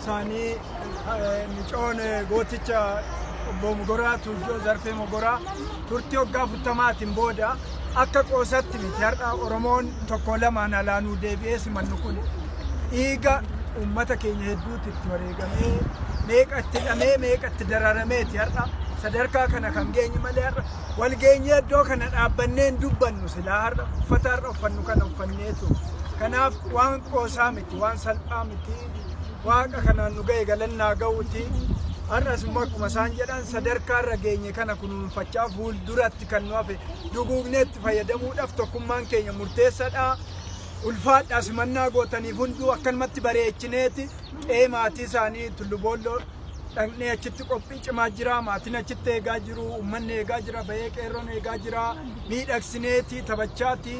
Isaanii micoon gooticha obbo Mogoraa Tuujjoo Zarfee Mogoraa turtii waggaa 40n booda akka qoosatti miti. Har'a Oromoon tokko lamaan alaanuu deebi'ee simannu kun dhiiga uummata keenya hedduutti itti wareegamee, meeqa itti hidhamee, meeqa itti dararameeti har'a sadarkaa kana kan geenye malee, har'a wal geenyee iddoo kana dhaabbannee hin dubbannu silaa har'a uffata har'a uffannu kana uffanneetu. Kanaaf waan qoosaa miti, waan salphaa miti. Waaqa kanaan nu ga'e galannaa ga'uuti. Har'as immoo akkuma isaan jedhan sadarkaa irra geenye kana kunuunfachaa fuulduratti kan nu hafe duguugnee itti fayyadamuudhaaf tokkummaan keenya murteessaadha. Ulfaadhaa, simannaa gootaniif hunduu akkanumatti bareechineeti qe'ee maatii isaanii Tulluboolloo dhaqnee achitti qophii cimaa jira. Maatiin achitti eegaa jiru, uummanni eegaa jira, bahee qeerroon eegaa jira. Miidhagsineeti taphachaati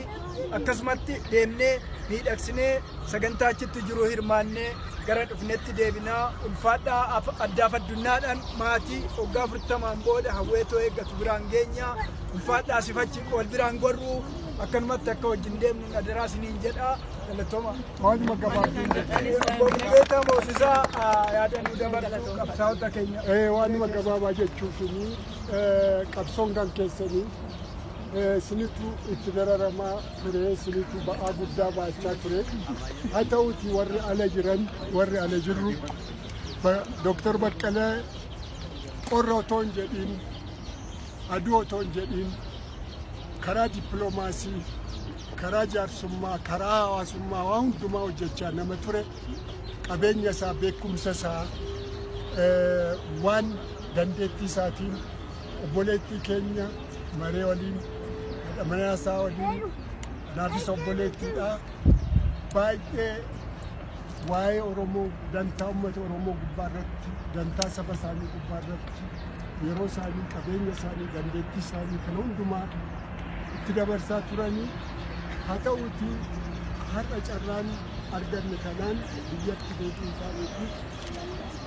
akkasumatti deemnee miidhagsinee sagantaa achitti jiru hirmaannee gara dhufnetti deebinaa. Ulfaadhaa, addaaf addunyaadhaan maatii waggaa 40n booda hawweetoo eeggatu biraan geenya. Ulfaadhaa, sifachi wal biraan gorru, akkanumatti akka wajjin deemnu adaraa isiniin jedha. Galatooma. Waanuma gabaabduu. Obbo Mulugeetaa Moosisaa yaada nu dabarsu, qabsaa'ota keenya. Waanuma gabaabaa jechuufini, qabsoon kan keessanii isinitu itti dararamaa ture, isinitu ba'aa guddaa baachaa ture. Haa ta'uuti warri ala jiran, warri ala jirru, Dooktar Baqqalee qorra otoo hin jedhiin, aduu otoo hin jedhiin, karaa dippiloomaasii, karaa jaarsummaa, karaa hawaasummaa waan hundumaa hojjechaa nama ture. Qabeenya isaa, beekumsa isaa, waan dandeettii isaatiin obboleettii keenya maree waliin, haadha manaa isaa waliin, anaafis obboleettiidha. Baay'ee waa'ee Oromoo, dantaa uummata Oromoo gubbaa irratti, dantaa saba isaanii gubbaa irratti yeroo isaanii, qabeenya isaanii, dandeettii isaanii kan hundumaa itti dabarsaa turanii. Haa ta'uuti har'a carraan arganne kanaan biyyatti deebi'uu isaaniifi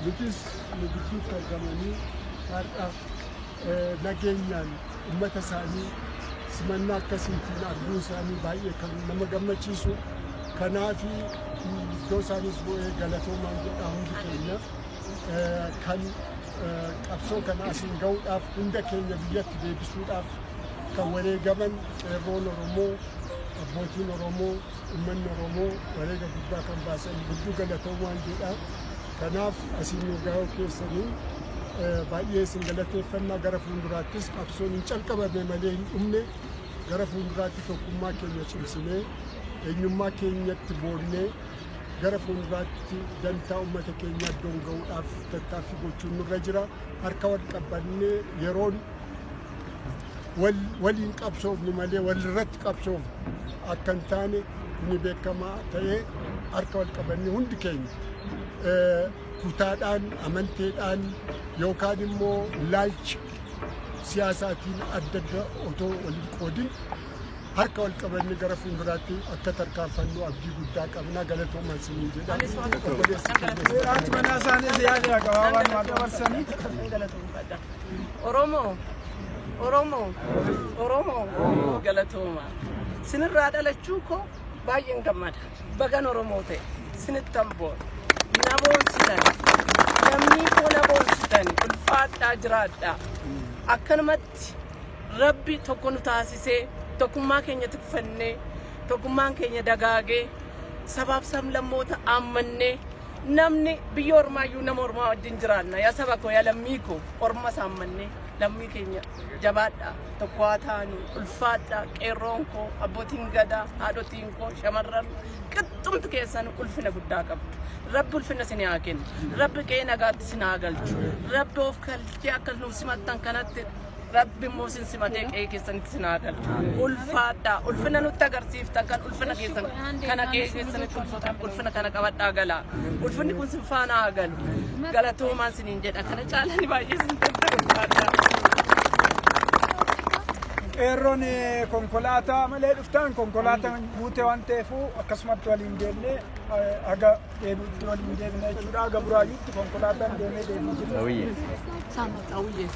nutis nu gidduutti argamanii har'a nageenyaan uummata isaanii simannaa akkasiitiin arguun isaanii baay'ee kan nama gammachiisu. Kanaafi iddoo isaanis bu'ee galatoomaan jedhaa. Hundi keenya kan qabsoo kana asiin ga'uudhaaf, hunda keenya biyyatti deebisuudhaaf kan wareegaman qeerroon Oromoo, abbootiin Oromoo, uummanni Oromoo wareega guddaa kan baasan hedduu galatoomaan jedha. Kanaaf asiin nu ga'uu keessanii baay'ee isin galateeffannaa. Gara fuulduraattis qabsoon hin calqabame malee hin dhumne. Gara fuulduraatti tokkummaa keenya cimsinee, eenyummaa keenyatti boonnee, gara fuulduraatti dantaa uummata keenyaa iddoon ga'uudhaaf tattaaffii gochuun nurra jira. Harka wal qabannee yeroon waliin qabsoofnu malee walirratti qabsoofnu akka hin taane kuni beekamaa ta'ee, harka wal qabannee hundi keenya kutaadhaan, amanteedhaan yookaan immoo laalcha siyaasaatiin adda adda otoo waliin qoodin harka wal qabannee gara fuulduraatti akka tarkaanfannu abdii guddaa qabna. Galatoomaa isinii jedha. Obboleessi keenya. Haati manaa isaaniis yaada gabaabaa nu dabarsanii. Oromoo, Oromoo, Oromoo, galatooma. Sinirraa dhalachuu koo baay'een gammada. Bagan Oromoo ta'e sinittan boona. Na boonsitan. Lammii koo na boonsitan. Ulfaadhaa, jiraadhaa. Akkanumatti Rabbi tokko nu taasisee, tokkummaa keenya tikfannee, tokkummaan keenya dagaagee, sabaaf sablammoota aammannee, namni biyya ormaayyuu nama ormaa wajjin jiraanna. Yaa saba koo, yaa lammii koo, orma saammannee lammii keenya jabaadhaa, tokko haa taanu. Ulfaadhaa, qeerroon koo, abbootiin gadaa, haadhotiin koo, shamarran qixxumti keessan ulfina guddaa qabdu. Rabbi ulfina isin haa kennu. Rabbi qe'ee nagaatti isin haa galchu. Rabbi of kalchee akka nuuf simattan kanatti Rabbi immoo isin simatee qe'ee keessanitti isin haa galchu. Ulfaadhaa, ulfina nutti agarsiiftan kan ulfina keessan kana qe'ee keessanitti ulfina kana qabadhaa galaa. Ulfinni kun sin faana haa galu. Galatoomaan isiniin jedha. Kana caalani baay'ee isin danda'u. Ulfaadhaa. Qeerroon konkolaataa malee dhuftaan konkolaataan guute waan ta'eef akkasumatti waliin deemnee haga deebi'utti waliin deemna jechuudha. Haga Buraayyuutti konkolaataan deemee deemee jira. Awwiyyee.